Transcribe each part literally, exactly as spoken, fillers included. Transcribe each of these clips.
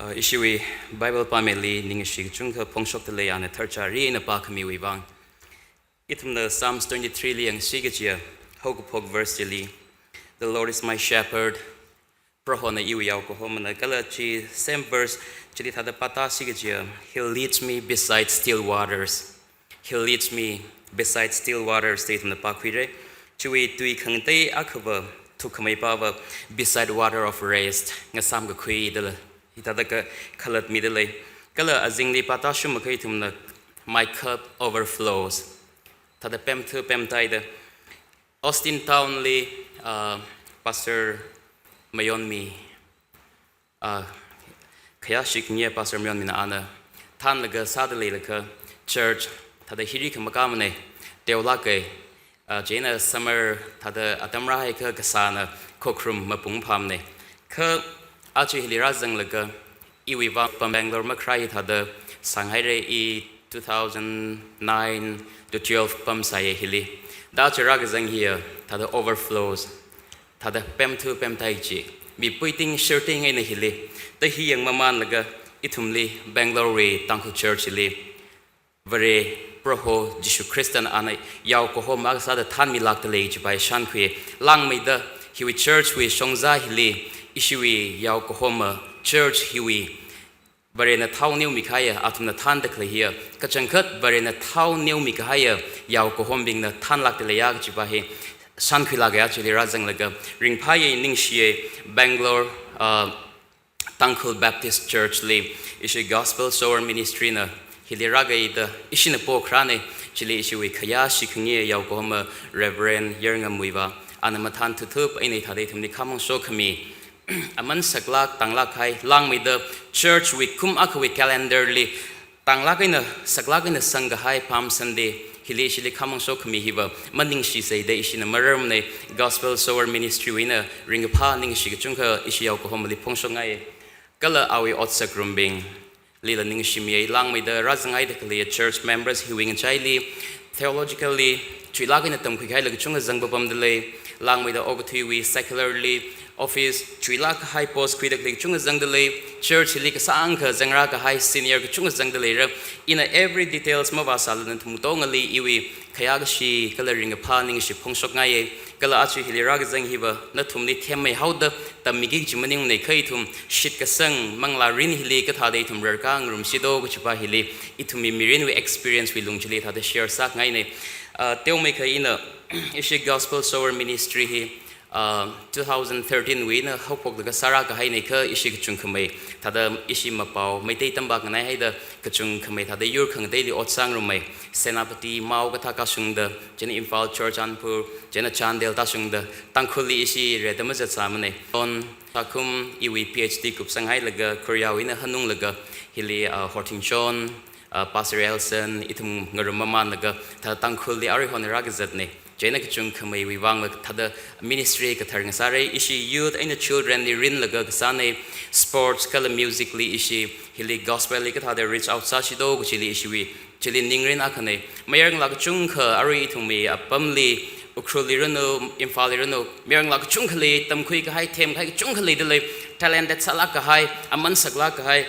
Uh, ishiwui Bible pāmeili ningshi kachungkha phongshokdalei, ana tharchari eina pākhamiwui vang. Ithumna Psalms twenty-three li yangsi kajiya, haokaphok verse chili, "The Lord is my shepherd." Prohona iwui yaokahomana, kala chi same verse chili thāda pātāsi kajiya, "He leads me beside still waters. He leads me beside still waters," da ithumna pākhuira. Chiwui tui khangatei akhava, thukkhamei pāva, "beside water of rest," ngasām kakhui dala, hithāda kakhalat midalei. Kala azingli pātāshungmakha ithumna, "My cup overflows." Thāda pemthu pemtai da. Austin Town li, uh, Pastor Mayonmi, uh, khayāshi khangayi Pastor Mayonmina ana thānlaga sāda leilakha church thāda hiri khamakāmana, teolāka, uh, chieina summer thāda atam rāhaiakha kasāna khokharum mapung phāmana. Kha aja hili rāzanglaga iwui vang pam Bangalore makharā hi thāda sānghaira, i two thousand nine to twelve pamsāya hili. Da aja rākazang hiya thāda overflows, thāda pemthu pemtai chi, mi puiting shirting eina hili. Da hi yangmamanlaga ithumli Bangalore wui Tangkhul Church li Vare Proho Jishu Khristana ana yaokahoma kasāda thānmilākdalei chipa shānkhui. Langmeida hiwui church wui shongza hili, ishiwui yaokahoma church hiwui Varena thao neomi kahaiya, athumna thānda khalei hiya kachangkhat Varena thao neomi kahaiya yaokahombingna thānlākdaleiya kachipa hi shānkhuilāka. Aja hili rāzanglaga ringphāya, ningshiya. Bangalore, uh, Tangkhul Baptist Church li ishi Gospel Sower Ministry na hili rākaida ishina pokharāna. Chili ishiwui khayāshi khangayi yaokahoma Reverend Yarngamwui va, ana mathān thuthup eina thāda ithumli khamong shokhami, aman saklāk tānglāk kahai, langmeida church wui kum akhawui calendar li tānglāk eina, saklāk eina sangkahai Palm Sunday hili ishili khamong shokhami hiva maningshisei da ishina mararmana. Gospel Sower Ministry wui eina ringkaphā ningshi kachungkha ishi yaokahomali phongshokngai. Kala awui otsakrumbinglila ningshimiya. Langmeida rāzanghaida khalei church members hiwui ngachaili, theologically chuilāk eina tamkhui kahaila kachungkha zangpapamdalei. Langmeida okathuiwui secularly, office chuilāk kahai post khuida khalei kachungkha zangdalei. Church hili kasāngkha zangrā kahai senior kachungkha zangdaleira. Ina every details mavāsāla nathum katongali iwui khayākashi kala ringkaphā ningshi phongshokngaiya. Kala aja hili rākazang hiva nathumli themmeihaoda tammiki kaji maningmana. Kha ithum shitkasang manglārin hili kathāda ithum rarkā ngarumsi do kachipa hili ithumwui mirinwui experience wui lung chili thāda share sākhangaina. Ah, teomeikha ina ishi Gospel Sower Ministry hi, ah, two thousand thirteen wui eina haophoklaga sārā kahaina. Kha ishi kachungkhamei thāda ishi mapao Meitei tampak nganaihaida kachungkhamei thāda yur khangateili ot sāngarumma. Senapati, Mao kathā kashungda, chieina Imphal, Churachandpur, chieina Chandel tāshungda, Tangkhulli ishi rida mazatsāmana. Chon Sakhum iwui P H D kupsanghailaga Korea wui eina hanunglaga hili, ah, Hortingchon, ah, Pastor Elson, ithum ngarum mamanlaga thāda Tangkhulli aruihon rākazatna. Chieina kachungkhameiwui vangla thāda ministry kathar ngasāra. Ishi youth eina children li rinlaga kasāna. Sports kala music li ishi hili gospel li kathāda reach out sāsi do kachili ishiwui chili ningrin akhana. Mayarngalā kachungkha arui ithumwui apamli, Ukhrulli ranu, Imphalli ranu, mayarngalā kachungkhali tamkhui kahai, them kahai kachungkha leidalei, talented sālāk kahai, aman saklāk kahai,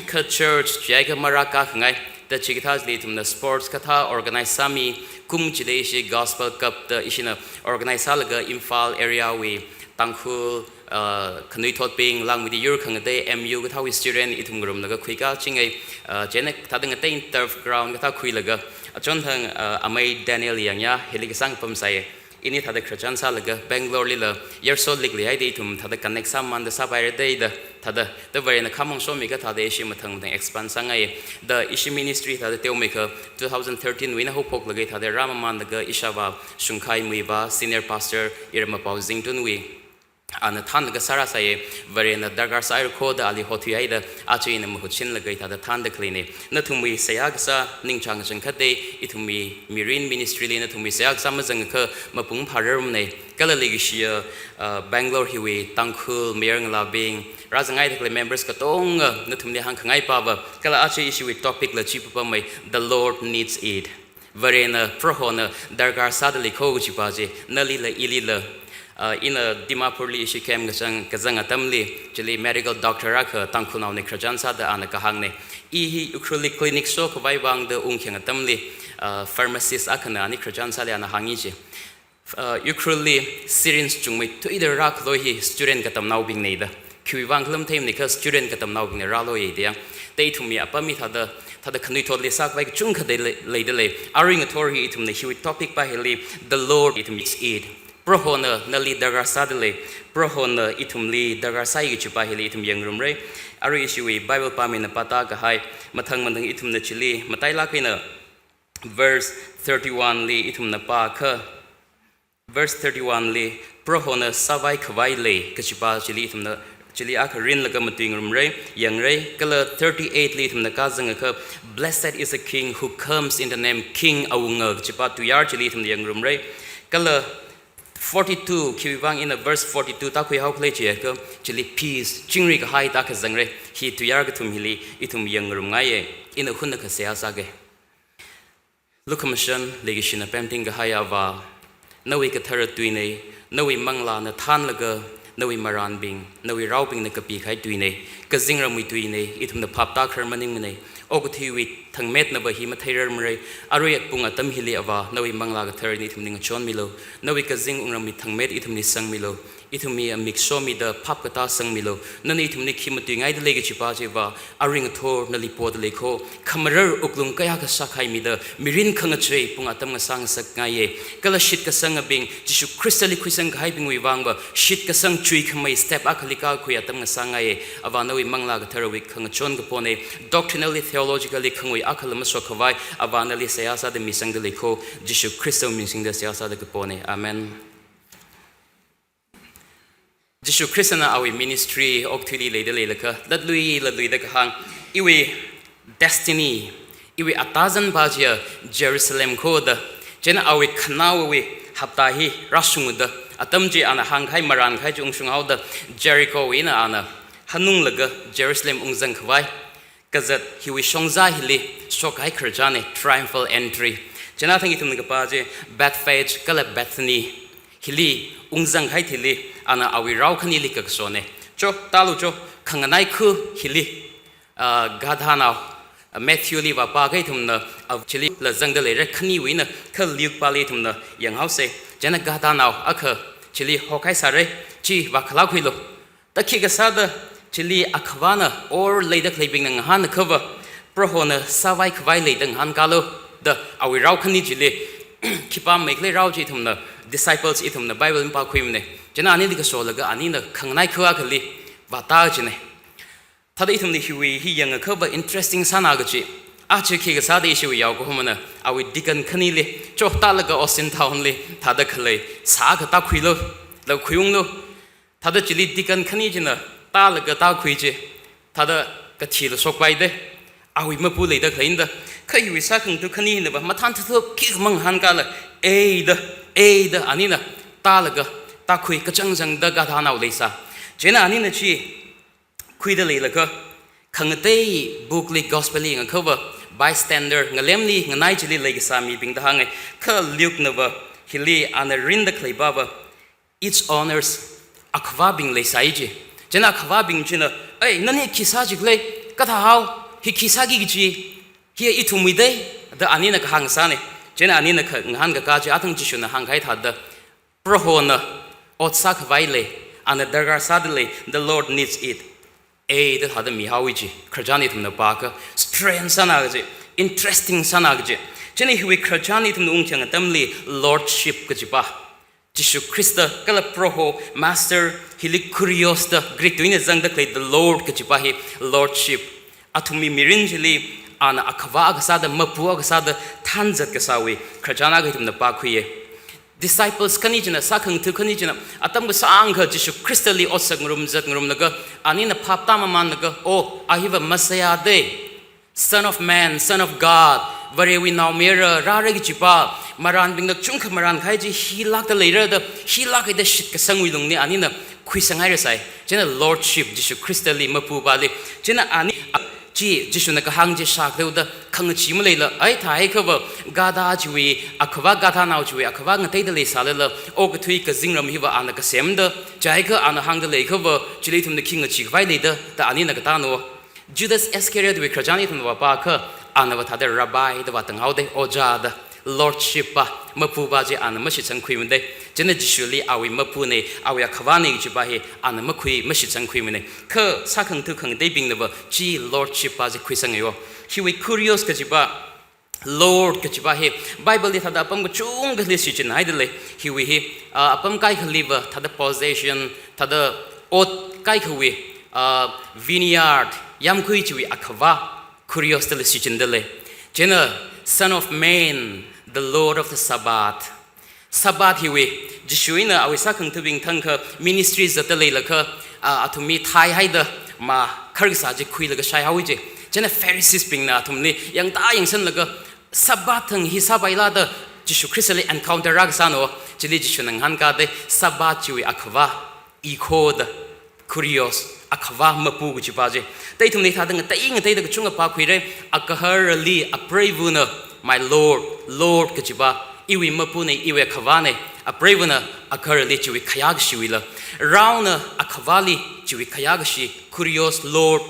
kha church chiakha marākā khangai. Da chikathāli ithumna sports kathā organize sāmi, kum chili ishi Gospel Cup da ishina organize sālaga Imphal area wui Tangkhul, ah, khanuithotbing, langmeida yur khangatei, M U kathāwui student ithum ngarumlaga khuikā chingai, ah, chieina thāda ngatei turf ground kathā khuilaga, achonthang, ah, amei Daniel Yangya hili kasāng pamsai. Ini thāda khararchan sālaga Bangalore lila Yerso League li haida ithum thāda connect sāmamānda sāpaira da, da thāda, da Varena khamong shomikha thāda ishi mathang mathang expand sāngai. Da ishi ministry thāda teomeikha two thousand thirteen wui eina haophoklaga thāda rāmamānlaga ishāvā Shungkhaimwui va, senior pastor iramapao Zingtunwui, ana thānlaga sārāsai. Varena darkar sāhaira kho da ali hothuihaida, aja ina mahut shinlaga thāda thānda khaleina. Nathumwui seihā kasā ningchāng kachangkhatta, ithumwui mirin ministry li nathumwui seihā kasā mazangakha mapung phārarmana. Kala leikashiya, ah, Bangalore hiwui Tangkhul mayarngalābing, rāzanghaida khalei members katonga nathumli hāngkhangai pava, kala aja ishiwui topic la chi papamma, "The Lord needs it." Varena, Prohona darkar sādalei kho kachipa chi, nalila, ilila, Uh, ina Dimapurli ishi camp kazang, kazang atamli, chili medical doctor akha Tangkhulnaona khararchan sāda ana kahāngna. I hi Ukhrulli clinic shokhavai vangda ungkhayang atamli, uh, pharmacist akhana ani khararchan sāli ana hānga chi. Uh, Ukhrulli syringe chungmeithuida rākhaloi hi student katamnaobingna da. Khiwui vang khala matheimana kha student katamnaobingna rāloi da ya. Te ithumwui apam hi thāda, thāda khanuithotli sākhavai kachungkha da lei, leida lei. Arui ngathor hi ithumna hiwui topic pa hili, the Lord, ithum is it. Prohona nali darkar sāda lei, Prohona ithumli darkar sāi kachi pa hili ithum yangngarumra. Arui ishiwui Bible pāmina pāta kahai, mathang mathang ithumna chili matailāk eina verse thirty-one li ithumna pākha, verse thirty-one li, Prohona sāvai khavai lei kachi pa chili ithumna, chili akha rinlaga matuingarumra, yangra, kala thirty-eight li ithumna kazangakha, "Blessed is the king who comes in the name King Awunga," kachi pa tuiyār chili ithumna yangngarumra. Kala forty-two, khiwui vang ina verse forty-two tākhui haokhala jiakha, chili peace, chingri kahai tākha zangra, hi tuiyār kathum hili ithum yangngarumngaiya, ina hunakha seihā sāga. Lukhamashan leikashina pemting kahai Avā, nawui kathara tuina, nawui manglāna thānlaga, nawui marānbing, nawui raobingna kapikahai tuina, kazingramwui tuina, ithumna phap tākharar maningmana, okathuiwui thangmetna va hi matheirarmara, arui pung atam hili Avā, nawui manglā katharana ithumli ngachonmilu, nawui kazing wungram hi thangmet ithumli sangmilu, ithumwui amik shomida phap katā sangmilu, nana ithumli khi matuingaida lei kachi pa chi va, arui ngathor nali poda lei kho, khamarar wuklung kayākha shākhaimida, mirin khangachei pung atam ngasā ngasakngaiya, kala shitkasangabing, Jishu Khristali khuisang kahaibingwui vang va, shitkasang chuikhamei step akhali kākhui atam ngasāngaiya, Avā nawui manglā katharawui khangachon kapona, doctrinally, theologically khangui akhala mashokkhavai, Avā nali seihā sāda misangda lei kho, Jishu Khristawui ming singda seihā sāda kapona. Amen. Jishu Khristana awui ministry okathuili leida leilakha, latlui latluida kahāng, iwui destiny, iwui atazan pa chiya Jerusalem kho da, chieina awui khanaowui hapta hi rāshungda, atam chi ana hāngkahai marānkahai chi ungshunghaoda, Jerichowui eina ana hanunglaga Jerusalem ungzang khavai, kazat hiwui shongza hili shokkahai khararchanna, triumphal entry. Chieina thang ithumna kapā chi Bethphage kala Bethany hili ungzang kahai thili ana awui rao khanili kakasona. Cho, tālu cho, khanganai khu hili, ah, gadhanao, ah, Matthewli va pākahai ithumna, ah, chili la zangda leira khaniwui eina, kha Luke pāli ithumna yanghaosa. Chieina gadhanao akha chili hokhaisāra, chi vākhalā khuilu. Da khikha sāda chili akhavana or leida khaleibingna ngahānakha va, Prohona sāvai khavai lei da ngahānkālu da awui rao khani chili khipā meikhalei rao chi ithumna, disciples ithumna Bible pākhuimana. Chieina anili kasolaga anina khanganai khu akhali vātā china. Thāda ithumna hiwui hi yangakha va interesting sāna kachi. Aja khikha sāda ishiwui yaokahomana awui deacon khanili, cho tālaga Austin Townli thāda khalei sā akha tākhuilu, lau khuiunglu. Thāda chili deacon khani china tālaga tākhui chi, thāda kathila shokpai da, awui mapu leida khaleina da, kha hiwui sākhangatha khani hina va mathān thuthup khikha mangahānkāla, ei da, ei da, anina tālaga tākhui kachangchangda gadhanao leisā. Chieina anina chi khuida leilakha, khangatei bookli gospelli yangakha va, bystander, ngalemli nganai chili leikasā mibing da hānga, kha Lukena va, hili ana rinda khalei pa va, its owners, akhavābing leisai chi. Chieina akhavābing china, "Ei, nani khi sā chikhala, kathāhao, hi khi sāki kachi, hi ithumwui da," da anina kahāng sāna. Chieina anina kha ngahānkakā chi athang Jishuna hāngkahai thāda, Prohona ot sākhavai lei, ana darkar sāda lei, the Lord needs it. Ei, da thāda mihaowa chi, khararchan ithumna pākha, strange sāna kachi, interesting sāna kachi. Chieina hiwui khararchan ithumna ungchang atamli lordship kachi pa, Jishu Khrista kala Proho, Master, hili kurios da, Greek tuina zangda khalei the Lord kachi pa hi lordship. Athumwui mirin chili ana akhavā akha sāda, mapu akha sāda, thanzat kasāwui khararchan akha ithumna pākhuiya. Disciples khani china, sākhangatha khani china, atam kasāngkha Jishu Khristali otsak ngarumzat ngarumlaga, anina phap tāmamānlaga, "Oh, a hi va Messiah da, Son of Man, Son of God, Varewui Naomayara, rāra kachi pa, marānbingna chungkha marānkahai chi hilākda leira da, hilākhaida shitkasangwui lungli anina khuisanghairasai." Chieina lordship, Jishu Khristali mapu pali. Chieina ani, a, Chi, Jishuna kahāng chi shākhaoda khangachee maleila, ai thāhaiakhava, gadha chiwui akhava, gadhanao chiwui akhava ngateida leisālala, okathui kazingram hiva ana kasemda, chiakha ana hāngda leiakhava, chili ithumna khi ngacheekhavai leida, da anina katāno. Judas Iscariot wui khararchan ithumna vāpakha, anava thāda Rabbi da vātanghaoda, ojā da, Lordship pa, mapu pa chi ana mashitsangkhuimana. Chieina Jishuli awui mapuna, awui akhavana kaji pa hi ana makhui, mashitsangkhuimana. Kha sākhangatha khangateibingnava chi Lordship pa chi khuisanghaowa. Hiwui kurios kaji pa, Lord kaji pa hi, Bible li thāda apam kachungkhali shichinhaida lei. Hiwui hi, ah, apam kaikhaliva thāda possession, thāda ot kaikhawui, ah, vineyard, yāmgui chiwui akhava, kurios dala shichinda lei. Chieina, Son of Man, the Lord of the Sabbath. Sabbath hiwui, Jishuna awui sākhangathabing thangkha ministry zatda leilakha, ah, athumli thaihaida, ma kharkasā chi khuilaga shaihaowa chi. Chieina Pharisees bingna athumli yangtā yangsanlaga, Sabbath thang hi sāpaila da, Jishu Khristali encounter rākasāno, chili Jishuna ngahānkada, Sabbath chiwui akhava, ikhoda, kurios, akhava mapu kaji pa chi. Thāda ithumna thāda ngatei ngateida kachungkha pākhuira, agaharali apreivana, my Lord, Lord kaji pa, iwui mapuna, iwui akhavana, apreivana, agaharali chiwui khayākashiwuila. Raona akhavali chiwui khayākashi, kurios, Lord,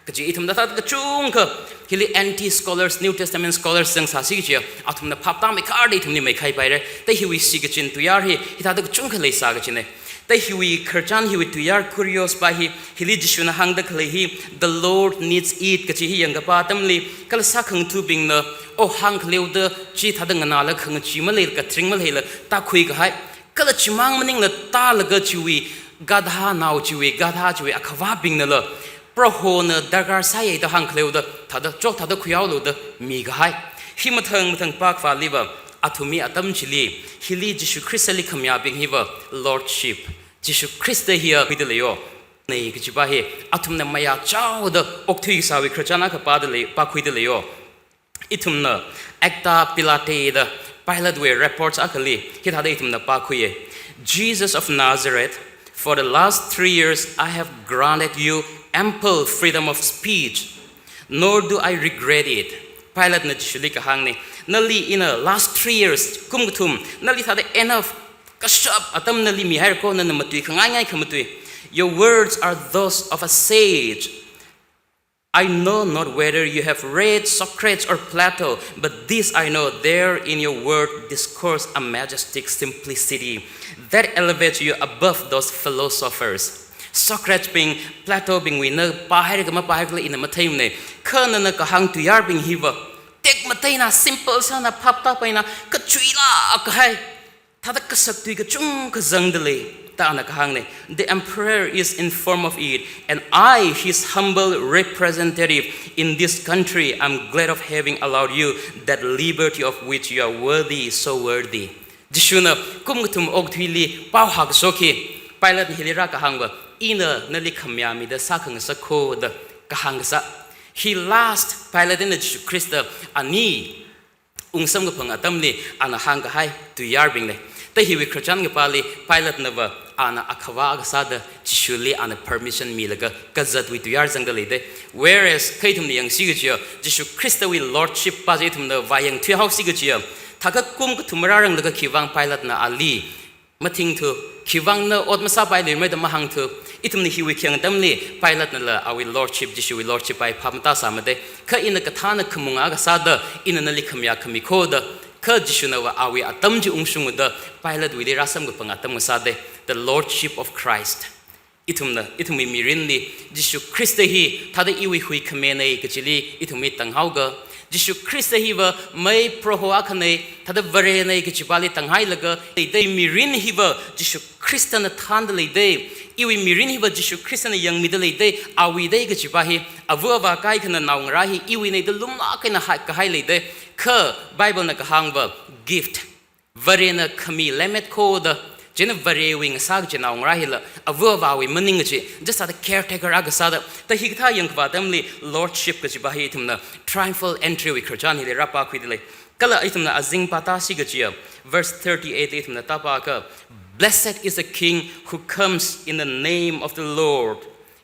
kaji ithumna thāda kachungkha, hili anti scholars, New Testament scholars zangsāsi kajiya, athumna phaptāmeikharda ithumli meikhaipaira. Thāda hiwui shikachin tuiyār hi, hithāda kachungkha leisā kajina. Thāda hiwui khararchan hiwui tuiyār kurios pa hi, hili Jishuna hāngda khalei hi, the Lord needs it kaji hi yangkapa atamli, kala sākhangathabingna, oh hāngkhaleoda, chi thāda nganāla khangachee maleila, katring maleila, tākhuikahai. Kala chimang maningla tālaga chiwui, gadhanao chiwui, gadha chiwui akhavabingnala, Prohona darkar sāya da hāngkhaleoda, thāda chok thāda khuihaolu da mikahai. Hi mathang mathang pākhavāliva, athumwui atam chili, hili Jishu Khristali khamayābing hiva, Lordship, Jishu Khrista hiya khuida leiyo. Nei kaji pa hi, athumna mayāchaoda, okthui kasāwui khararchan akha pāda lei, pākhuida leiyo. Ithumna, Acta Pilate da, Pilate wui reports akhali, hithāda ithumna pākhuiya. Jesus of Nazareth, for the last three years I have granted you ample freedom of speech, nor do I regret it. Pilatena Jishuli kahāngna, nali ina last three years, kum kathum, nali thāda enough, kashap atam nali mihairako, nana matui khangaingai khamatui. Your words are those of a sage. I know not whether you have read Socrates or Plato, but this I know, there in your word discourse a majestic simplicity that elevates you above those philosophers. Socrates bing, Plato bingwui na pāhairaka mapāhairaka ina matheimana, kha nana kahāng tuiyārbing hiva, tekmateina, simple sāna, phaptāpaina, kachuilāk kahai, thāda kasak tui kachungkha zangda lei, da ana kahāngna. The emperor is informed of it, and I, his humble representative in this country, am glad of having allowed you that liberty of which you are worthy, so worthy. Jishuna kum kathum okathuili pao hākashok hi, Pilatena hili rākahāngva, ina nali khamayāmida sākhangasak kho da kahāng kasā. Hi last Pilatena Jishu Khrista ani ungsamkaphang atamli ana hāngkahai tuiyārbingna. Thāda hiwui khararchan kapāli Pilatenava ana akhava akha sāda Jishuli ana permission milaga kazatwui tuiyār zangda leida. Whereas, kha ithumna yangsi kajiya, Jishu Khristawui lordship pa chi ithumna vāyangthuihaosi kajiya, thākha kum kathum marāranglaga khiwuivang Pilatena ali mathingthu, khiwuivang na ot masāpailuimara da mahāngthu, ithumna hiwui khayang atamli Pilatenala awui lordship, Jishuwui lordship pa hi phap matāsāmada, kha ina kathāna khamung akha sāda, ina nali khamayā khami kho da, kha Jishunava awui atam chi ungshungda, Pilatewuili rāsamkaphang atam akha sāda, the lordship of Christ. Ithumna, ithumwui mirinli, Jishu Khrista hi thāda iwui huikhamena kachili ithumwui tānghaoga, Jishu Khrista hiva mei Proho akhana, thāda Varena kaji pali tānghailaga leida, mirin hiva Jishu Khristana thānda leida, iwui mirin hiva Jishu Khristana yangmida leida, awuida kaji pa hi, ava avā kaikhana naongarā hi iwuina da lumlāk eina haikahai leida, kha Biblena kahāngva gift, Varena khami lemmet kho da, chieina Varewui ngasā kaji naongarā hila, ava avāwui maning kaji, just sāda caretaker akha sāda, thāda hikathā yangkavā atamli lordship kaji pa hi ithumna triumphal entry wui khararchan hili rāpākhuida lei. Kala ithumna azing pātāsi kajiya, verse thirty-eight ithumna tāpākha, "Blessed is the king who comes in the name of the Lord."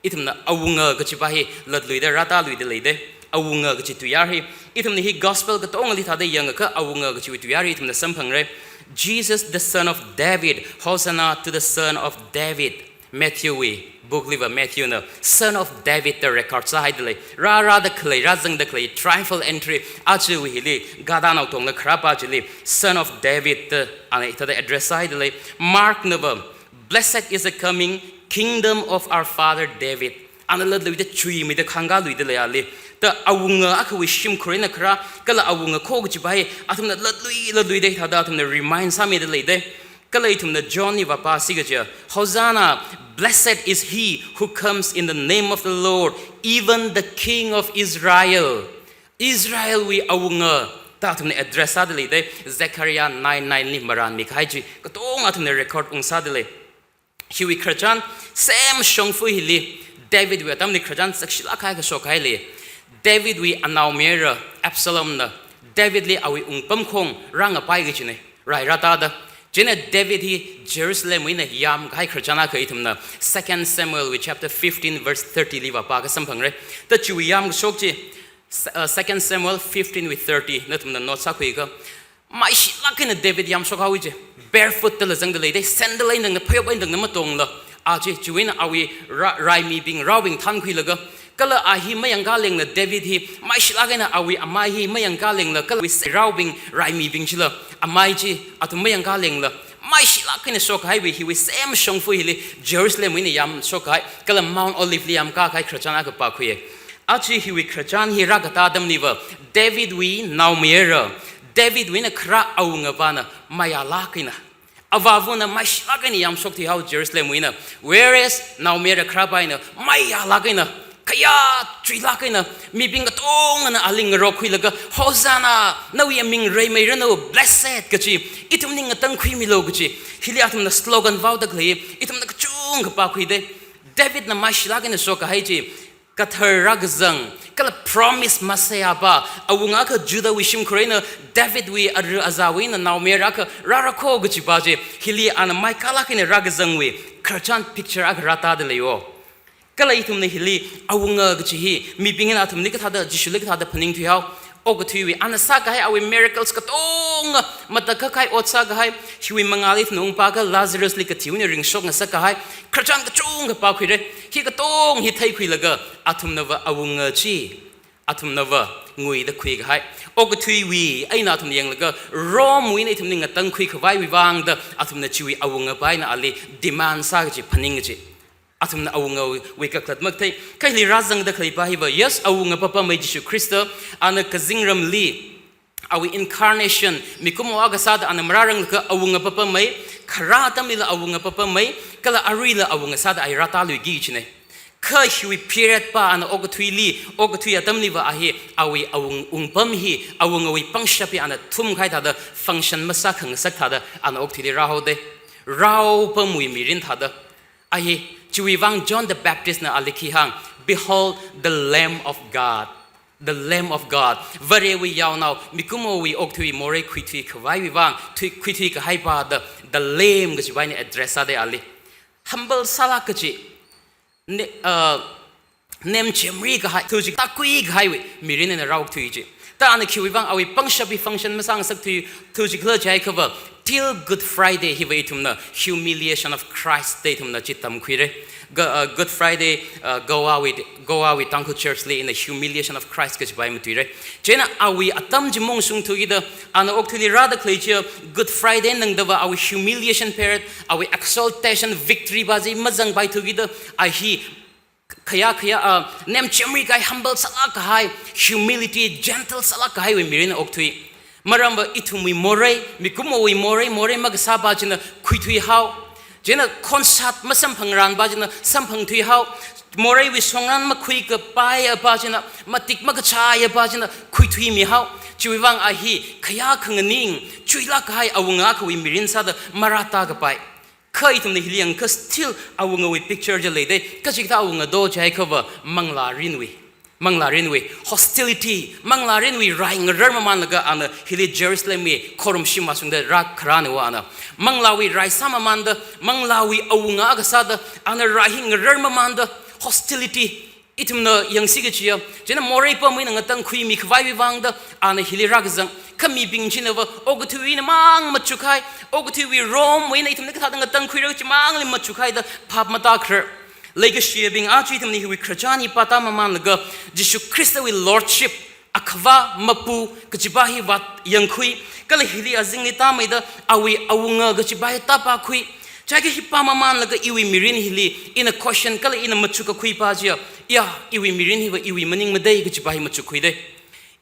Ithumna awunga kaji pa hi latluida rātāluida leida. Awunga kachi tuiyār hi. Ithumna hi gospel katongali thāda yangakha awunga kachiwui tuiyār hi ithumna samphangra. Jesus, the son of David, Hosanna to the son of David. Matthewwui book liva Matthewna son of David da record sāhaida lei. Rārāda khalei, rāzangda khalei, triumphal entry, ajawui hili, gadānao tongla kharāpa chili, son of David da ana hithāda address sāhaida lei. Marknava, "Blessed is the coming kingdom of our father David." Ana latluida chuimida khangkaluida lei ali. Da awunga akhawui shimkhur eina kharā, kala awunga kho kachipa hi, athumna latlui latluida hithāda athumna remind sāmida leida. Kala ithumna Johnwui vāpāsi kaja, "Hosanna, blessed is he who comes in the name of the Lord, even the King of Israel." Israelwui awunga da athumna address sāda leida, Zechariah nine nine li marānmi kahai chi, katonga athumna record ungsāda lei. Hiwui khararchan, same shongfa hili, Davidwui atamli khararchan sakshilāk kahai kashok kahai lei. Davidwui anaomayara Absalomna Davidli awui wungpamkhong rāngapai kajina, rai rātāda. Chieina David hi Jerusalemwui eina yāmkahai khararchan akha ithumna Second Samuelwui chapter fifteen verse thirty li vāpākha samphangra. Da chiwui yāmkashok chi, S-, uh, Second Samuel fifteen wui thirty, nathumna note sākhuiakha, maishilāk eina David yāmshok haowa chi. Barefoot dala zangda leida, sandal eina tangda, phayop eina tangda matongla. A chi, chiwui eina awui ra-, raimibing, raobing thānkhuilaga, kala a hi mayangkālengla David hi, maishilāk eina awui amai hi mayangkālengla, kala awui se-, raobing, raimibing chila, amai chi, athum mayangkālengla, maishilāk eina shok kahaiwui hiwui same shongfa hili, Jerusalemwui eina yāmshok kahai, kala Mount Oliveli yāmkā kahai khararchan akha pākhuiya. A chi hiwui khararchan hi rākatā atamliva, Davidwui naomayara, Davidwui eina kharā awungavāna mayālāk eina, avāvana maishilāk eina yāmshok thuihao Jerusalemwui eina, whereas naomayara kharāpa hina mayālāk eina, khayā chuilāk eina, mibing katongana ali ngarokkhuilaga, "Hosanna, nawui aming reimeiranu, blessed," kachi, "Ithumli ngatangkhuimilu," kachi, hili athumna slogan vaoda khalei, ithumna kachungkha pākhuida. Davidna maishilāk eina shok kahai chi, kathar rākazang, kala promise Messiahpa, awunga akha Judahwui shimkhur eina, Davidwui ara azāwui eina naomayara akha rāra kho kachipa chi, hili ana maikālāk eina rākazangwui khararchan picture akha rātāda leiwo. Kala ithumna hili awunga kachi hi, mibingna athumli kathāda, Jishuli kathāda phaningthuihao, okathuiwui, ana sākahai awui miracles katonga, matakhak kahai ot sākahai, hiwui mangāli ithumna ungpākha Lazarusli kathiwui eina ringshok ngasak kahai, khararchan kachungkha pākhuira, hi katong hi theikhuilaga, athumnava awunga chi, athumnava nguida khuikahai. Okathuiwui eina athum yanglaga, Romewui eina ithumli ngatangkhui khavaiwui vāngda, athumna chiwui awungapa eina ali demand sā kachi, phaning kachi. Athumna awungawui kakhalat makathei. Kha hili rāzangda khaleipa hiva, yes, awunga papamei Jishu Khrista, ana kazingramli, awui incarnation, mikumo akha sāda ana marāranglaga awunga papamei, kharā atamlila awunga papamei, kala aruila awunga sāda a hi rātāluiki kachina. Kha hiwui period pa ana okathuili, okathui atamliva a hi, awui awung, wungpam hi, awungawui pangshap hi ana thumkahai thāda function masākhangasak thāda ana okathuili rāhaoda. Raopamwui mirin thāda. A hi, chiwui vāng John the Baptist na ali khi hāng, "Behold the Lamb of God. The Lamb of God. Varewui yaonao, mikumowui okathui morei khuithui khavaiwui vāng, thui, khuithui kahaipa da, the Lamb," kachipa eina address sāda ali. Humble sālāk kachi. Ne, uh, nemchemri kahai, thuchik tākhui kahaiwui mirin eina rāokthui chi. Da ana khiwui vāng awui pangshap hi function masāngasak thui, thuchikhala jiakhava, till Good Friday hiva ithumna humiliation of Christ da ithumna chi tamkhuira. Ga-, uh, Good Friday, uh, Goawui, Goawui Tangkhul Church li ina humiliation of Christ kachipa hi matuira. Chieina awui atam chi maungshung thukida, ana okathuili rāda khalei chiya, Good Friday nangdava awui humiliation period, awui exaltation, victory pa chi mazangpai thukida, a hi khayā khayā, ah, nemchemri kahai, humble sālāk kahai, humility, gentle sālāk kahaiwui mirin okthui. Maramva ithumwui morei, mikumowui morei, morei makasāpa china khuithuihao. Chieina khonshat masamphangranpa china samphangthuihao. Moreiwui songran makhuikapaipa china, matik makachaipa china khuithuimihao. Chiwui vāng a hi khayā khanganing, chuilāk kahai awunga akhawui mirin sāda marātākapai. Kha ithumna hili yangakha still awungawui picture chi leida, kachikathā awunga do jiakhava manglārinwui. Manglārinwui hostility, manglārinwui rai ngarar mamanlaga ana hili Jerusalemwui khorumshim vāshungda rākharāna va ana. Manglāwui rai sāmamanda, manglāwui awunga akha sāda, ana rai hi ngarar mamanda, hostility, Ithumna yangsi kachiya, chieina morei pamwui eina ngatangkhuimi khavaiwui vangda, ana hili rākazang, kha mibing chinava, okathuiwui eina mang machukhai, okathuiwui romwui eina ithumna kathāda ngatangkhuira chimangli machukhaida phap matākharar. Leikashiyabing, aja ithumna hiwui khararchan hi pātāmamanlaga, Jishu Khristawui lordship, Akhava, Mapu kajipa hi vāyangkhui, kala hili azingli tāmeida awui awunga kajipa hi tāpākhui. Chieina hi pāmamanlaga iwui mirin hili ina question kala ina machukkakhui pa chiya, ya, iwui mirin hiva iwui maningmada kajipa hi machukkhuida.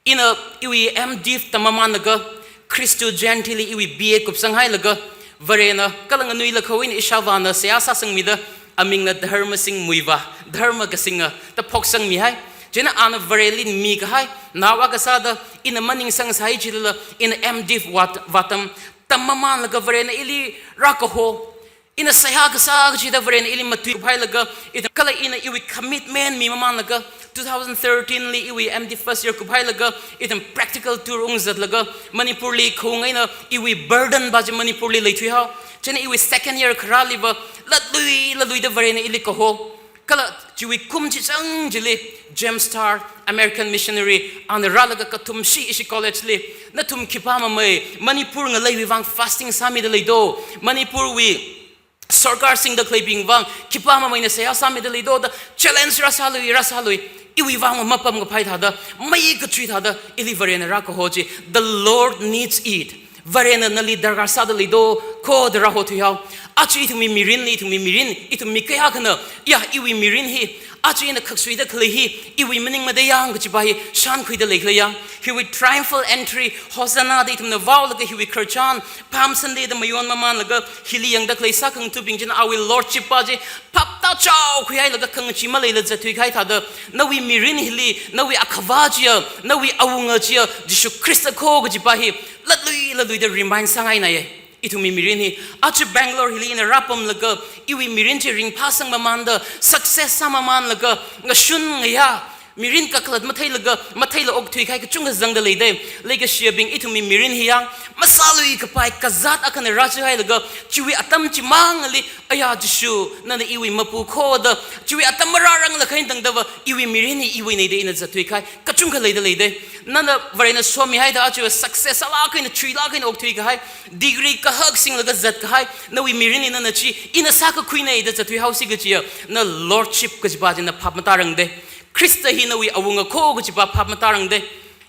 Ina iwui M.Div tammamanlaga, Christo Gentili iwui B.A. kupsanghailaga, Varena kala nganuilakha eina ishāvāna seihā sāsangmida, amingna Dharma Singh Muivah, Dharma kasinga, da phoksangmihai. Chieina ana Vareli mikahai, nao akha sāda, ina maningsangsai chilala, ina M.Div vāt-, vātam, tammamanlaga Varena ili rākaho. Ina seihā kasā kachida Varena ili matuikuphailaga, ithum kala ina iwui commitment mimamanlaga, two thousand thirteen li iwui M.Div first year kuphailaga, ithum practical tour ungzatlaga, Manipurli khaung eina iwui burden pa chi Manipurli leithuihao. Chieina iwui second year kharāliva, latlui, latluida Varena ili kaho. Kala chiwui kum chizang chili, James Starr, American missionary, ana rālaga kathumshi ishi college li, nathum khipāmamei, Manipur ngaleiwui vang fasting sāmida leido, Manipurwui sarkar singda khaleibing vang khipāmameina seihā sāmida leido da challenge rāsālui, rāsālui. Iwui vang mapamkaphai thāda, mei kachui thāda, ili Varena rākaho chi, the Lord needs it. Varena nali darkar sāda leido, kho da rāhothuihao. Aja ithumwui mirinli, ithumwui mirin, ithum mi kayākhana, ya, iwui mirin hi, aja ina khaksuida khalei hi, iwui maningmada yang kajipa hi shānkhuida leikhala yang. Hiwui triumphal entry, Hosanna da ithumna vaolaga hiwui khararchan, Palm Sunday da mayonmamanlaga, hili yangda khalei sākhangathabing china awui lordship pa chi phap tāchaokhuihailaga khangachee maleila zatthuikahai thāda, nawui mirin hili, nawui Akhava chiya, nawui awunga chiya, Jishu Khrista kho kajipa hi, latlui, latluida remind sāngainaiya. Ithumwui mirin hi, aja Bangalore hili ina rāpamlaga, iwui mirin chi ringphāsangmamanda, success sāmamanlaga, ngashun ngayā, mirin kakhalat matheilaga, matheila okthuikahai kachungkha zangda leida. Leikashiyabing, ithumwui mirin hi yang, masāluikapai kazāt akhana rāchihailaga, chiwui atam chimangli, aya Jishu, nana iwui Mapu kho da, chiwui atam marāranglakha eina tangdava, iwui mirin hi iwuina da ina zatthuikahai kachungkha leida leida. Nana Varena somihaida aja success sālāk eina, chuilāk eina okthuikahai, degree kahak singlaga zatkahai, nawui mirinli nana chi, ina sākakhuina da zatthuihaosi kachiya, na lordship kajipa chi na phap matārangra. Khrista hi nawui awunga kho kajipa phap matārangra.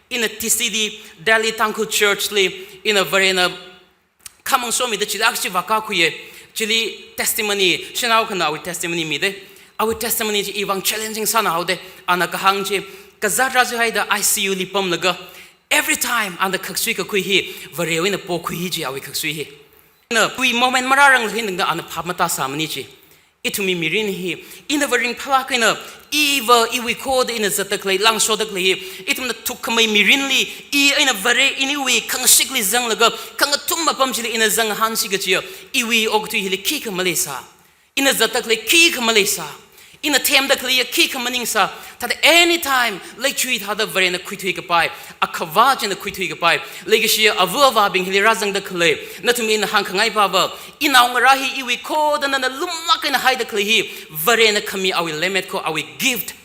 Ina T C D, Delhi Tangkhul Church li, ina Varena khamang somida chili akha chi vākakhuiya. Chili testimony, shanao akhana awui testimony mida. Awui testimony chi iwui vang challenging sāna haoda. Ana kahāng chi, kazāt rāchihaida I C U li pamlaga, every time ana khaksui kakhui hi, Varewui eina pokhui hi chi awui khaksui hi. Na, khui moment marāranglakha eina tangda ana phap matāsāmana chi. Ithumwui mirin hi, ina Vare ringphālāk eina, iva iwui kho da ina zatda khalei, langshoda khalei hi, ithumna thukkhamei mirinli, i eina Vare iniwui khangashikli zanglaga, khangathum apam chili ina zanghānsi kachiya, iwui okathui hili khikha maleisā. Ina zatda khalei khikha maleisā. Ina themda khaleiya khikha maningsā. Thāda anytime, leichui thāda Varena khuithuikapai, Akhava china khuithuikapai, leikashiya ava avābing hili rāzangda khalei, nathumli ina hāngkhangai pava, inaongarā hi iwui kho da nana lumlāk eina haida khalei hi, Varena khami awui lemmet kho, awui gift.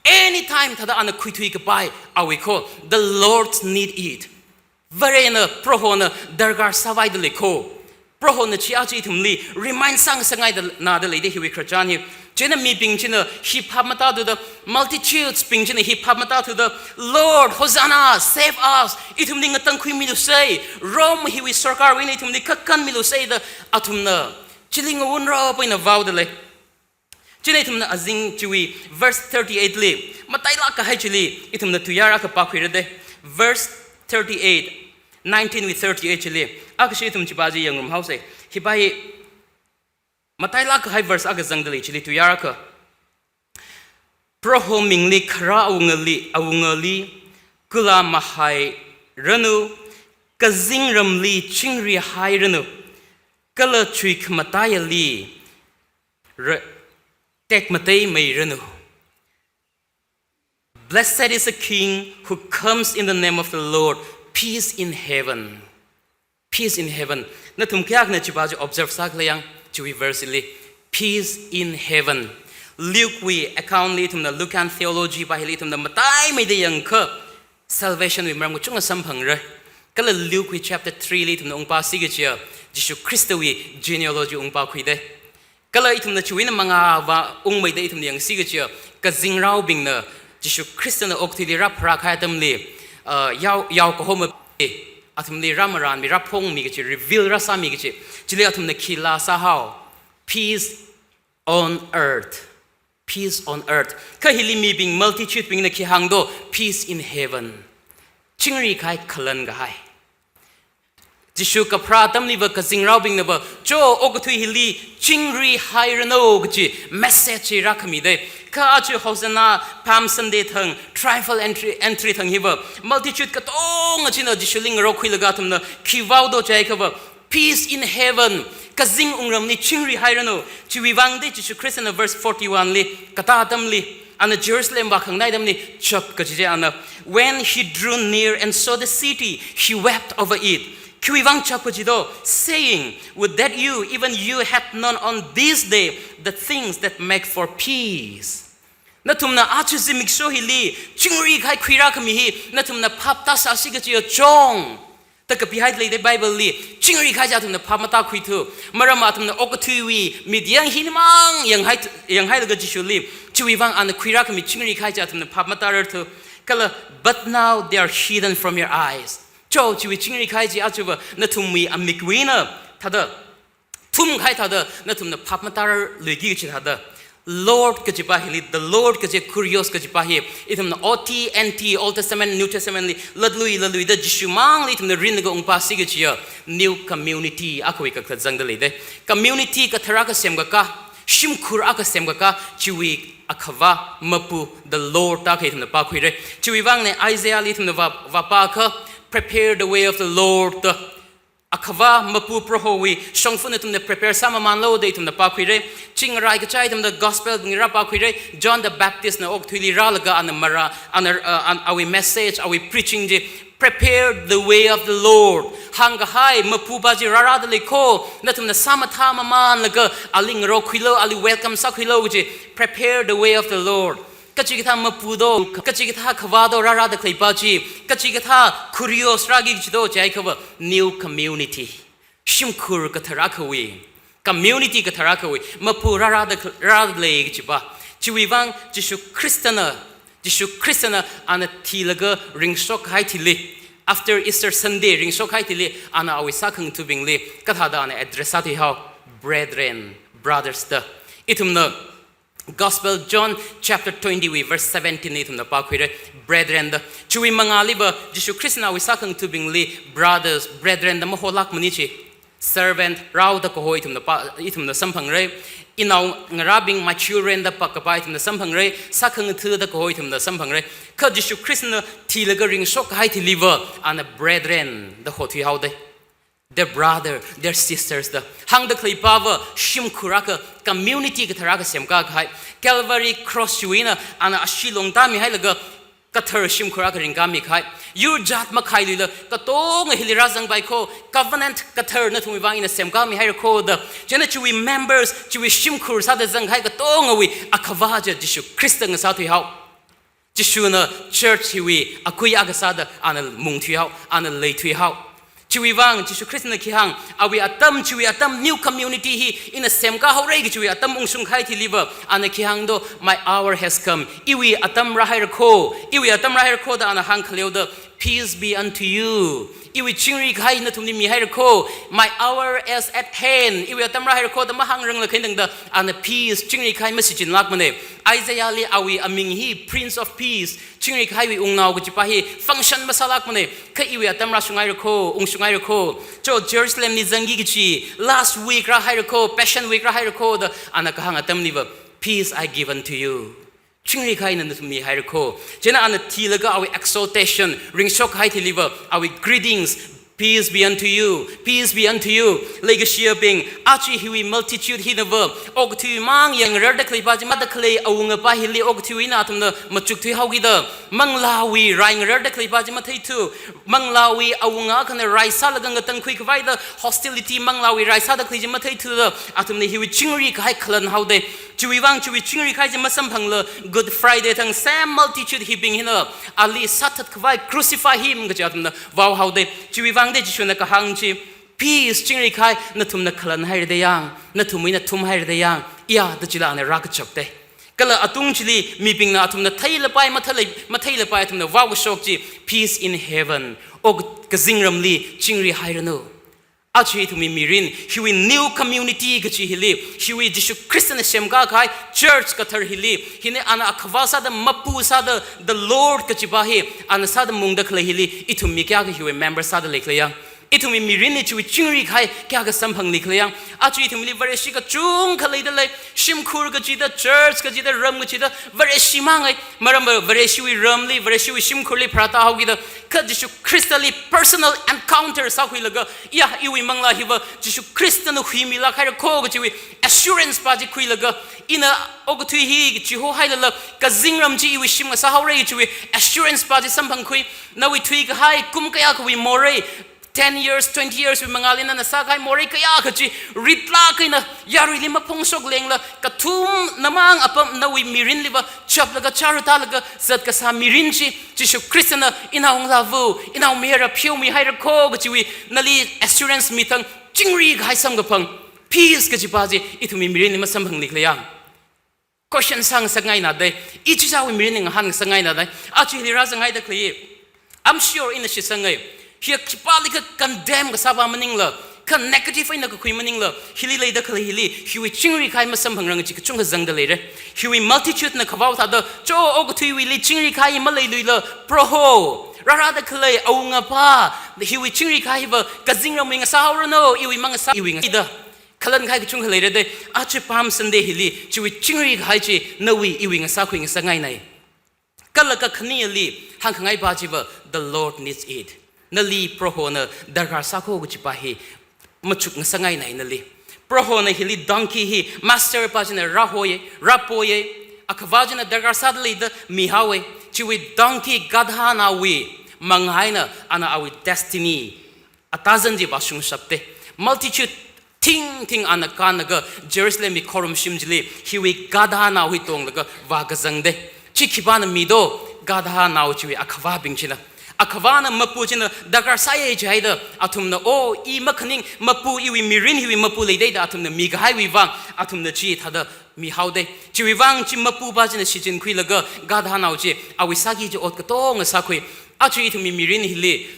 Anytime thāda ana khuithuikapai, awui kho, the Lord need it. Varena, Prohona darkar sāvaida lei kho. Prohona chi aja ithumli remind sāngasakngaida nada leida hiwui khararchan hi. Chieina mibing china hi phap matāthuda, multitudes bing china hi phap matāthuda, "Lord, Hosanna, save us. Ithumli ngatangkhuimilusei. Rome hiwui sarkarwui eina ithumli khakanmilusei," da athumna chili ngawunrapa eina vaoda lei. Chieina ithumna azing chiwui verse thirty-eight li, matailāk kahai chili, ithumna tuiyār akha pākhuirada. Verse thirty-eight, nineteen wui thirty-eight chili, akhashi ithum chipa chi yangrumhaosei. Hipa hi matailāk kahai verse akha zangda lei chili tuiyār akha. Proho mingli kharā awungali, awungali, kula mahairanu, kazingramli chingrihairanu, kala chuikhamataiali, re-, tekmateimeiranu. "Blessed is the king who comes in the name of the Lord. Peace in heaven." Peace in heaven. Nathum kayākhana chipa chi observe sākhala yang, chiwui verse li. Peace in heaven. Luke wui account li ithumna Lucan theology pa hili ithumna mataimeida yangakha salvation wui maram kachungkha samphangra. Kala Luke wui chapter three li ithumna ungpāsi kajiya Jishu Khristawui genealogy ungpākhuida. Kala ithumna chiwui eina mangāva ungmeida ithumna yangsi kajiya kazingraobingna Jishu Khristana okathuili rāpharākahai atamli, uh, yao, yao kahoma athumli rāmarānmi, rāphongmi kaji, reveal rāsāmi kaji. Chili athumna khi laa sāhao? Peace on earth. Peace on earth. Kha hili mibing, multitude bingna khi hāng do? Peace in heaven. Chingri kahai, khalan kahai. Jishu kapharā atamliva kazingraobingnava, cho, okathui hili chingri hairanu kaji message hi rākhamida. Kha aja Hosanna, Palm Sunday thang, Triumphal Entry, Entry thang hiva multitude katonga china Jishuli ngarokkhuilaga athumna khi vao do jiakhava, peace in heaven, kazing wungramli chingri hairanu. Chiwui vang de Jishu Khristana verse forty-one li, katā atamli, ana Jerusalem vākhanganai atamli chap kaji chi ana, "When he drew near and saw the city, he wept over it." Khiwui vang chap kaji do? Saying, "Would that you, even you, had known on this day the things that make for peace." Nathumna aja zimiksho hili chingri kahai khuirākhami hi nathumna phap tāsāsi kajiya chong. Da kapihai leida Bible li, chingri kahai chi athumna phap matākhuithu. Maram athumna okathuiwui mityang hinamang yanghai, yanghailaga Jishuli, chiwui vang ana khuirākhami chingri kahai chi athumna phap matārarthu. Kala, "But now they are hidden from your eyes." Cho, chiwui chingri kahai chi ajava nathumwui amikwui eina thāda thumkahai thāda nathumna phap matāluiki kaji thāda. Lord kajipa hili, the Lord kaji, Kurios kajipa hi, ithumna O T, N T, Old Testament, New Testament li latlui latluida Jishumangli ithumna rinlaga ungpāsi kajiya new community akhawui kakazangda leida. Community kathar akha semkaka, shimkhur akha semkaka, chiwui Akhava, Mapu, the Lord da akha ithumna pākhuira. Chiwui vangna Isaiah li ithumna vā, vāpākha, "Prepare the way of the Lord" da. Akhava Mapu Prohowui shongfa nathumna prepare sāmamānlu da ithumna pākhuira. Chingrai kachai ithumna gospel bing rāpākhuira. John the Baptist na okathuili rālaga ana mara, ana, uh, an, awui message, awui preaching chi, "Prepare the way of the Lord." Hāngkahai Mapupa chi rārāda leikho, nathumna sāmathāmamānlaga ali ngarokkhuilu, ali welcome sākhuilu kaji, "Prepare the way of the Lord." Kachikathā Mapu do, kachikathā Akhava do rārāda khaleipa chi, kachikathā Kurios rāki kaji do jiakhava, new community. Shimkhur kathar akhawui, community kathar akhawui, Mapu rārāda kh-, rārāda lei kajipa. Chiwui vang Jishu Khristana, Jishu Khristana ana thilaga ringshokhai thili, after Easter Sunday ringshokhai thili, ana awui sākhangathabingli kathāda ana address sāthuihao? Brethren, brothers da. Ithumna Gospel John chapter twenty wui verse seventeen li ithumna pākhuira, brethren da. Chiwui mangāliva Jishu Khristana awui sākhangathabingli brothers, brethren da maholākmana chi. Servant, rao da kaho ithumna pā, ithumna samphangra. Inaongarābing, my children da pākapa ithumna samphangra. Sākhangatha da kaho ithumna samphangra. Kha Jishu Khristana thilaga ringshokhai thiliva ana brethren da hothuihaoda. Their brother, their sisters da hāngda khaleipava shimkhur akha, community kathar akha semkakahai. Calvary Cross chiwui eina ana ashee longtāmihailaga kathar shimkhur akha ringkāmikahai. Yur jat makhailuila, katonga hili rāzangpaikho, covenant kathar nathumwui vang ina semkāmihairakho da. Chieina chiwui members, chiwui shimkhur sāda zangkahai katongawui Akhava chi Jishu Khrista ngasāthuihao. Jishuna church hiwui akui akha sāda ana mungthuihao, ana leithuihao. Chiwui vang Jishu Khristana khi hāng, awui atam, chiwui atam, new community hi ina semkāhaora kajiwui atam ungshungkahai thiliva, ana khi hāng do, "My hour has come." Iwui atam rāhairakho, iwui atam rāhairakho da ana hāngkhaleoda, "Peace be unto you." Iwui chingri kahai nathumli mihairakho. "My hour is at hand." Iwui atam rāhairakho da mahāngrangla khaitangda, ana peace, chingri kahai mashichinlākmana. Isaiah li awui aming hi Prince of Peace, chingri kahaiwui wungnao kajipa hi function masālākmana. Kha iwui atam rāshungairakho, ungshungairakho. Cho Jerusalem li zangki kaji, last week rāhairakho, Passion Week rāhairakho da ana kahāng atamliva, "Peace I give unto you." Chingri kahai ina nathumli mihairakho. Chieina ana thilaga awui exaltation, ringshokhai thiliva, awui greetings, "Peace be unto you, peace be unto you." Leikashiyabing, aja hiwui multitude hinava okathui mang yangrarda khaleipa chi, mada khalei awungapa hili okathuiwui eina athumna machukthuihaokida, manglāwui rai ngararda khaleipa chi matheithu, manglāwui awunga akhana rai sālaga ngatangkhui khavaida hostility, manglāwui rai sāda khalei chi matheithuda, athumna hiwui chingri kahai khalanhaoda. Chiwui vang chiwui chingri kahai chi masamphangla Good Friday thang same multitude hibing hina ali sāthat khavai crucify him kaji athumna vao haoda. Chiwui vang de Jishuna kahāng chi, "Peace, chingri kahai, nathumna khalan haira da yang, nathumwui nathum haira da yang," ya da chila ana rākachapda. Kala atung chili mibingna athumna theilapai, mathei, matheilapai athumna vaokashok chi, "Peace in heaven, o kazingramli chingri hairanu." Aja ithumwui mirin, hiwui new community kachi hili, hiwui Jishu Khristana semkā kahai church kathar hili, hina ana akhava sāda, mapu sāda, the Lord kachipa hi ana sāda mungda khalei hili, ithum mi kayākha hiwui member sāda leikhala yang. Ithumwui mirinli chiwui chingri kahai kayākha samphanglikhala yang. Aja ithumli Vareshi kachungkha leida lei, shimkhur kachida, church kachida, ram kachida, Vareshi mangai. Maram Vareshiwui ramli, Vareshiwui shimkhurli pharātā haokida, kha Jishu Khristali personal encounter sākhuilaga, ya, iwui manglā hiva Jishu Khristana huimilāk haira kho kachiwui assurance pa chi khuilaga, ina okathui hi chihohailala, kazingram chi iwui shim ngasā haora kachiwui assurance pa chi samphangkhui. Nawui thuikahai kum kayākhawui morei, ten years, twenty years wui mangāli nana sākahai morei kayākha chi ritlāk eina yaruili maphongshoklengla, kathumna mang apam nawui mirinliva chaplaga, chara tālaga zatkasā mirin chi, Jishu Khristana, "Inao ngalāva, inaomayara pheomihaira kho," kachiwui nali assurance mithang chingri kahai samkaphang, peace kachipa chi ithumwui mirinli masamphanglikhala yang. Question sāngasakngaina dei, ichichāwui mirinli ngahānngasakngaina dei, aja hili rāzanghaida khalei. I'm sure ina shitsangai. Hi khipālikha condemn kasāpa maningla, kha negative eina kakhui maningla, hili leida khalei hili, hiwui chingri kahai masamphangrang chi kachungkha zangda leira. Hiwui multitude na khavao thāda, cho okathuiwuili chingri kahai maleiluila, Proho, rārāda khalei awungapa, hiwui chingri kahai hiva kazingramwui ngasā haoranu, iwui mangasā, iwui ngasā da. Khalan kahai kachungkha leira dei, aja Palm Sunday hili, chiwui chingri kahai chi, nawui iwui ngasākhui ngasakngainai. Kala kakhaneli, hāngkhangai pa chiva, the Lord needs it. Nali Prohona darkar sākho kachipa hi, machuk ngasakngainai nali. Prohona hili donkey hi, master pa china rāhoiya, rāpoiya, akhava china darkar sāda leida mihaowa, chiwui donkey gadhanaowui mangā eina ana awui destiny, atazan chi vāshungshapta. Multitude thingthing ana kānlaga Jerusalemwui khorumshim chili, hiwui gadhanao hi tonglaga vākazangda. Chi khipāna mi do, gadhanao chiwui akhavabing china. Akhavana mapu china darkar sāya jihaida, athumna, "O, i makhaning mapu, iwui mirin hiwui mapu leida," da athumna mikahaiwui vang, athumna chithāda mihaoda. Chiwui vang chi mapupa china shichinkhuilaga, gadhanao chi, awui sāki chi ot katonga sākhui. Aja ithumwui mirin hili,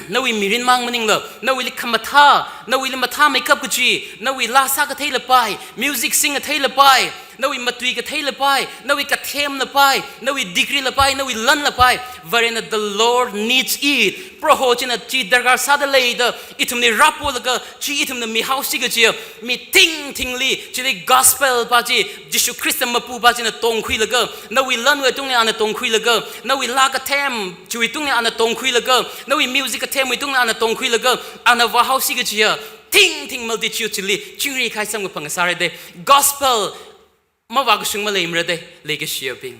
nawui mirin mang maningla, nawuili khamathā, nawuili mathāmeikap kachi, nawui laa sākathei lapai, music sing kathei lapai, nawui matui kathei lapai, nawui kathem lapai, nawui degree lapai, nawui lan lapai, Varena, the Lord needs it. Proho china chi darkar sāda leida, ithumli rāpolaga, chi ithumna mihaosi kachiya, mi thingthingli, chili gospel pa chi, Jishu Khrista mapupa china tongkhuilaga, nawui lanwui tungli ana tongkhuilaga, nawui laa kathem chiwui tungli ana tongkhuilaga, nawui music kathemwui tungli ana tongkhuilaga, ana vāhaosi kachiya, thingthing multitude chili, chingri kahai samkaphang sāra dei, gospel mavākashung maleimara dei, leikashiyabing.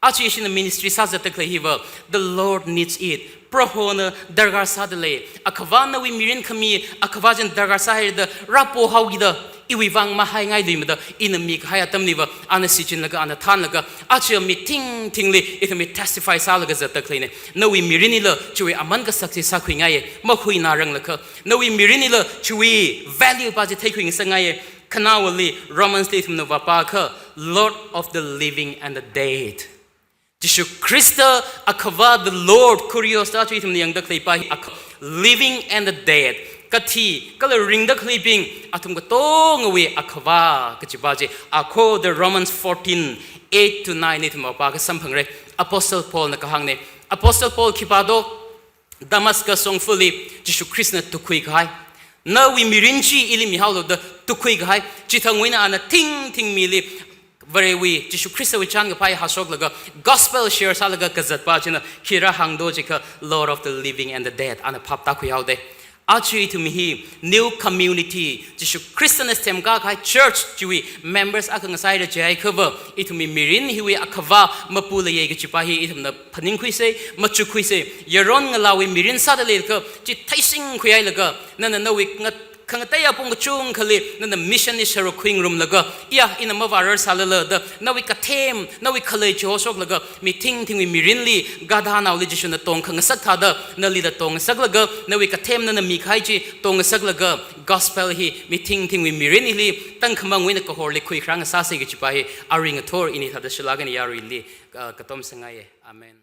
Aja ishina ministry sāzatda khalei hiva, the Lord needs it. Prohona darkar sāda lei. Akhava nawui mirin khami, akhava china darkar sāhaira da, rāpohaokida, iwui vang mahaingailuimada, ina mikahai atamliva, ana shichinlaga, ana thānlaga, aja mi thingthingli, ithumwui testify sālaga zatda khaleina. Nawui mirinlila, chiwui aman kasak chi sākhuingaiya, mahuinaranglaga. Nawui mirinlila, chiwui value pa chi theikhui ngasakngaiya, Khanaowali Romans li ithumna vāpākha, Lord of the living and the dead. Jishu Khrista akhava, the Lord, Kurios da chi ithumna yangda khaleipa hi akha, living and the dead. Kathi, kala ringda khaleibing, athum katongawui akhava, kachipa chi, akho the Romans fourteen, eight to nine ithum vāpākha samphangra. Apostle Paul na kahāngna. Apostle Paul khipā do, Damascus shongfali Jishu Khristana tukkhui kahai. Nawui mirin chi ili mihaolu da tukkhui kahai. Chithangwui eina ana thingthing mili Varewui, Jishu Khristawui chānkaphā hāshoklaga, gospel share sālaga kazatpa china khi rāhāng do jiakha, Lord of the living and the dead, ana phap tākhui haoda. Aja ithum hi new community, Jishu Khristana semkā kahai church chiwui members akha ngasāhaira jihaiakhava, ithumwui mirin hiwui akhava mapu leiya kachipa hi ithumna phaningkhuisa, machukkhuisa, yaron ngalāwui mirin sāda leilaga, chi theishingkhuihailaga, nana nawui ngat Khangatei apong kachungkhali nana mission li sharuk khuingarumlaga, iya, ina mavārar sālala da, nawui kathem, nawui khalei chihoshoklaga, mi thingthingwui mirinli, gadhanaoli Jishuna tongkhangasak thāda, nalila tongngasaklaga, nawui kathem nana mikahai chi tongngasaklaga, gospel hi mi thingthingwui mirin hili tangkhamangwui eina kahorli khuikharā ngasāsa kajipa hi, arui ngathor ini thāda shilāk eina yaruili, ah, katom sangaiya. Amen.